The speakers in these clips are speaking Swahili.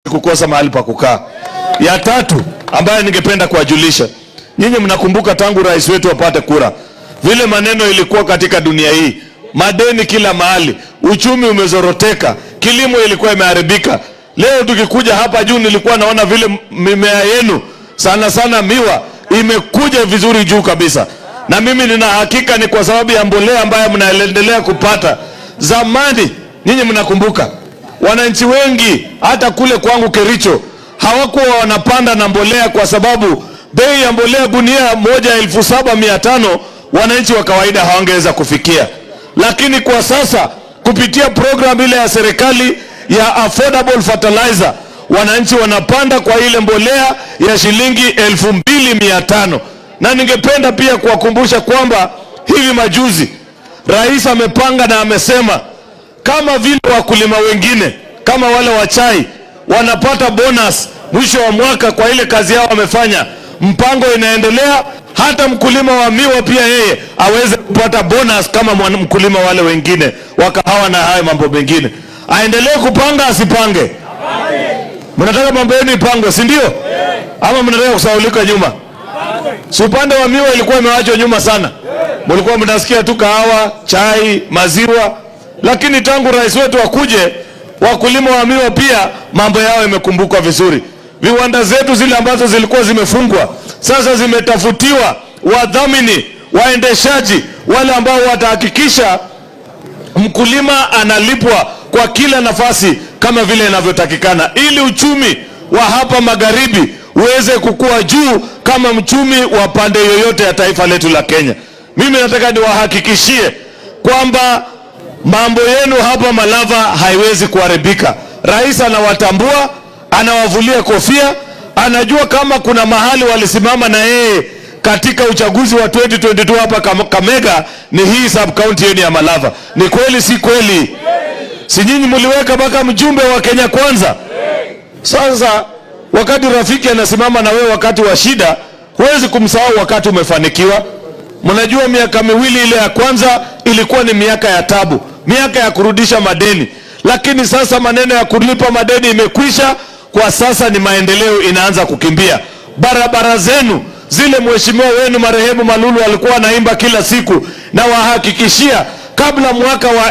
Kukosa mahali pa kukaa. Ya tatu ambayo ningependa kuwajulisha, nyinyi mnakumbuka tangu rais wetu apate kura, vile maneno ilikuwa katika dunia hii, madeni kila mahali, uchumi umezoroteka, kilimo ilikuwa imeharibika. Leo tukikuja hapa juu nilikuwa naona vile mimea yenu sana sana miwa imekuja vizuri juu kabisa. Na mimi nina hakika ni kwa sababu ya mbolea ambayo mnaendelea kupata. Zamani nyinyi mnakumbuka wananchi wengi hata kule kwangu Kericho hawakuwa wanapanda na mbolea kwa sababu bei ya mbolea gunia moja 7,500 wananchi wa kawaida hawangeweza kufikia. Lakini kwa sasa kupitia program ile ya serikali ya affordable fertilizer, wananchi wanapanda kwa ile mbolea ya shilingi 2,500. Na ningependa pia kuwakumbusha kwamba hivi majuzi rais amepanga na amesema kama vile wakulima wengine kama wale wa chai wanapata bonus mwisho wa mwaka kwa ile kazi yao wamefanya, mpango inaendelea hata mkulima wa miwa pia yeye aweze kupata bonus kama mkulima wale wengine wa kahawa na hayo mambo mengine. Aendelee kupanga asipange? Mnataka mambo yenu ipangwe, si ndio? Ama mnataka kusaulika nyuma? Si upande wa miwa ilikuwa imewachwa nyuma sana. Mlikuwa mnasikia tu kahawa, chai, maziwa. Lakini tangu rais wetu akuje, wakulima wa miwa pia mambo yao imekumbukwa vizuri. Viwanda zetu zile ambazo zilikuwa zimefungwa sasa zimetafutiwa wadhamini, waendeshaji, wale ambao watahakikisha mkulima analipwa kwa kila nafasi kama vile inavyotakikana, ili uchumi wa hapa magharibi uweze kukua juu kama mchumi wa pande yoyote ya taifa letu la Kenya. Mimi nataka niwahakikishie kwamba mambo yenu hapa Malava haiwezi kuharibika. Rais anawatambua, anawavulia kofia, anajua kama kuna mahali walisimama na yeye katika uchaguzi wa 2022 hapa Kakamega ni hii sub county yenu ya Malava. Ni kweli si kweli? Si nyinyi mliweka mpaka mjumbe wa Kenya Kwanza? Sasa wakati rafiki anasimama na wewe wakati wa shida, huwezi kumsahau wakati umefanikiwa. Mnajua miaka miwili ile ya kwanza ilikuwa ni miaka ya tabu, miaka ya kurudisha madeni. Lakini sasa maneno ya kulipa madeni imekwisha. Kwa sasa ni maendeleo inaanza kukimbia. Barabara zenu zile mheshimiwa wenu marehemu Malulu alikuwa anaimba kila siku, na wahakikishia kabla mwaka wa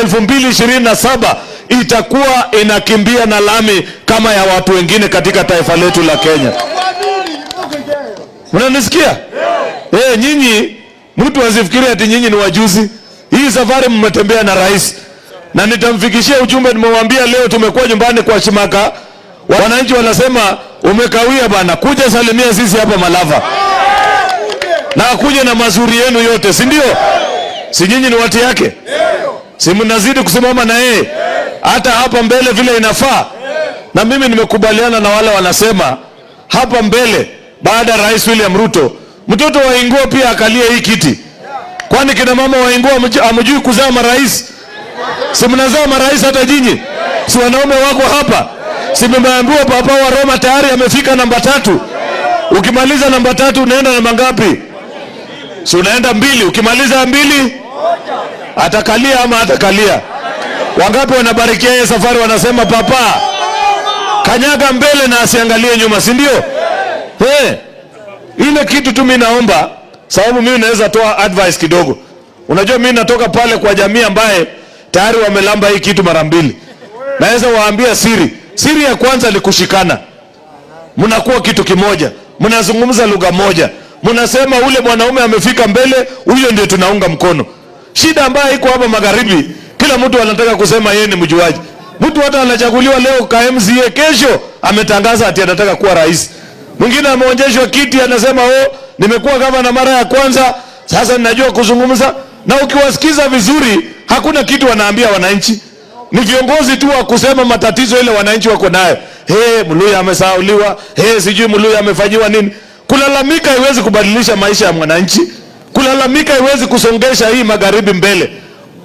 2027 itakuwa inakimbia na lami kama ya watu wengine katika taifa letu la Kenya. Mnanisikia? Nyinyi mtu asifikirie ati nyinyi ni wajuzi. Hii safari mmetembea na rais, na nitamfikishia ujumbe. Nimemwambia leo tumekuwa nyumbani kwa Shimaka, wananchi wanasema umekawia bana, kuja salimia sisi hapa Malava. Na kuja na mazuri yenu yote, si ndio? Si nyinyi ni watu yake? Si mnazidi kusimama na yeye hata hapa mbele vile inafaa? Na mimi nimekubaliana na wale wanasema hapa mbele baada ya Rais William Ruto, mtoto wa Inguo pia akalie hii kiti. Kwani kina mama wa Inguo hamjui kuzaa marais? Si mnazaa marais hata nyinyi? Si wanaume wako hapa? Si mmeambiwa Papa wa Roma tayari amefika namba 3? Ukimaliza namba 3 unaenda namba ngapi? Si unaenda 2. Ukimaliza 2 atakalia ama atakalia? Wangapi wanabarikia yeye safari wanasema papa kanyaga mbele na asiangalie nyuma, si ndio? Ile kitu tu mimi naomba, sababu mimi naweza toa advice kidogo. Unajua mimi natoka pale kwa jamii ambaye tayari wamelamba hii kitu mara mbili. Naweza waambia siri. Siri ya kwanza ni kushikana. Mnakuwa kitu kimoja, mnazungumza lugha moja, mnasema ule mwanaume amefika mbele, huyo ndio tunaunga mkono. Shida ambayo iko hapa magharibi, kila mtu anataka kusema yeye ni mjuaji. Mtu hata anachaguliwa leo ka MCA, kesho ametangaza ati anataka kuwa rais. Mwingine ameonjeshwa kiti anasema oh, nimekuwa gavana mara ya kwanza, sasa ninajua kuzungumza. Na ukiwasikiza vizuri hakuna kitu wanaambia wananchi. Ni viongozi tu wa kusema matatizo ile wananchi wako nayo. Hey, Mluya amesahauliwa, hey, sijui Mluya amefanyiwa nini. Kulalamika haiwezi kubadilisha maisha ya mwananchi. Kulalamika haiwezi kusongesha hii magharibi mbele.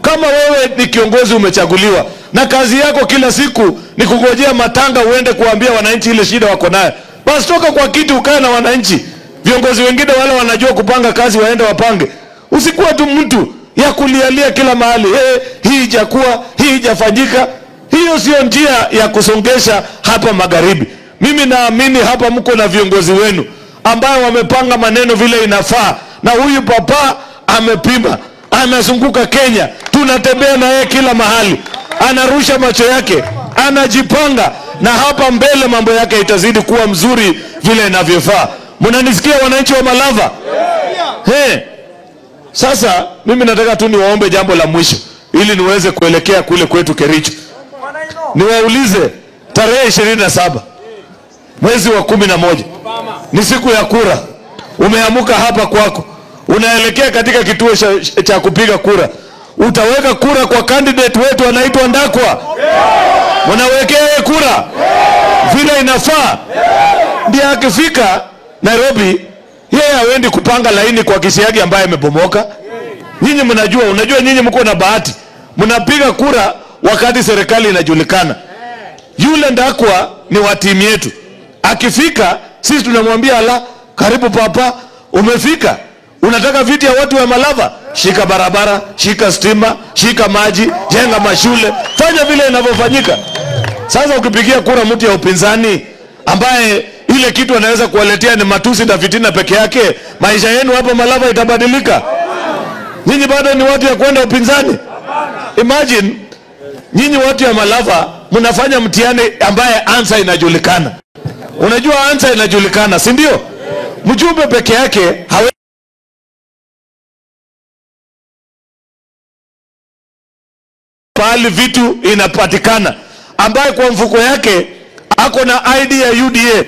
Kama wewe ni kiongozi umechaguliwa na kazi yako kila siku ni kungojea matanga uende kuambia wananchi ile shida wako nayo, basi toka kwa kiti ukae na wananchi. Viongozi wengine wale wanajua kupanga kazi waende wapange. Usikuwa tu mtu ya kulialia kila mahali, hey, hii haijakuwa, hii haijafanyika. Hiyo sio njia ya kusongesha hapa magharibi. Mimi naamini hapa mko na viongozi wenu ambao wamepanga maneno vile inafaa, na huyu papa amepima, anazunguka Kenya, tunatembea na yeye kila mahali, anarusha macho yake, anajipanga, na hapa mbele mambo yake itazidi kuwa mzuri vile inavyofaa. Mnanisikia wananchi wa Malava? Hey. Sasa mimi nataka tu niwaombe jambo la mwisho ili niweze kuelekea kule kwetu Kericho. Niwaulize, tarehe 27 mwezi wa 11 ni siku ya kura. Umeamuka hapa kwako, unaelekea katika kituo cha kupiga kura. Utaweka kura kwa candidate wetu anaitwa Ndakwa? Mnawekea yeye kura vile inafaa? Ndiye akifika Nairobi, yeye haendi kupanga laini kwa kisiagi ambaye amebomoka. Nyinyi mnajua, unajua nyinyi mko na bahati, mnapiga kura wakati serikali inajulikana. Yule Ndakwa ni wa timu yetu. Akifika sisi tunamwambia, ala, karibu papa, umefika. Unataka viti ya watu wa Malava? Shika barabara, shika stima, shika maji, jenga mashule, fanya vile inavyofanyika. Sasa ukipigia kura mtu ya upinzani ambaye ile kitu anaweza kuwaletea ni matusi na fitina peke yake, maisha yenu hapa Malava itabadilika? Nyinyi bado ni watu ya kwenda upinzani? Imagine nyinyi watu ya Malava mnafanya mtihani ambaye answer inajulikana. Unajua answer inajulikana, si ndio? Mjumbe peke yake hawe pahali vitu inapatikana, ambaye kwa mfuko yake ako na ID ya UDA.